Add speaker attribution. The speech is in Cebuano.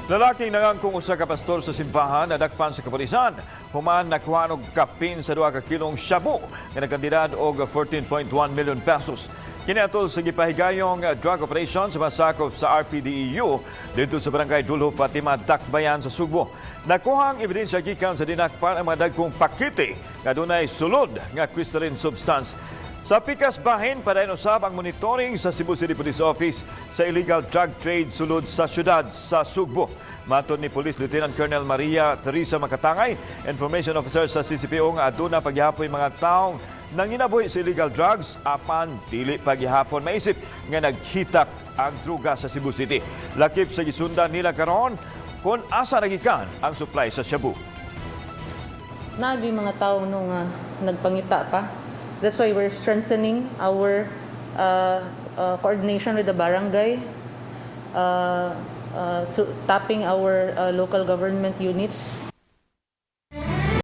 Speaker 1: Lalaking nangangkong usa ka pastor sa simbahan nadakpan sa kapulisan human nakuha og kapin sa 2 ka kilong shabu nga nagkantidad og 14.1 million pesos. Kini atol sa gipahigayong drug operation sa masakop sa RPDEU didto sa Barangay Dulho Fatima, Dakbayan sa Sugbo. Nakuha ang ebidensya gikan sa dinakpan ang mga dagkong pakete nga dunay sulod nga crystalline substance. Sa pikas bahin, padayon usab ang monitoring sa Cebu City Police Office sa illegal drug trade sulod sa syudad sa Sugbo. Matod ni Police Lieutenant Colonel Maria Teresa Makatangay, Information Officer sa CCPO, nga aduna pa gihapoy mga taong nanginabuhi sa illegal drugs, apan dili pa gihapon maisip nga naghitak ang druga sa Cebu City. Lakip sa gisundan nila karon kung asa nagikan ang supply sa shabu.
Speaker 2: Naa gyuy mga tao no nga nagpangita pa. That's why we're strengthening our coordination with the barangay, so tapping our local government units.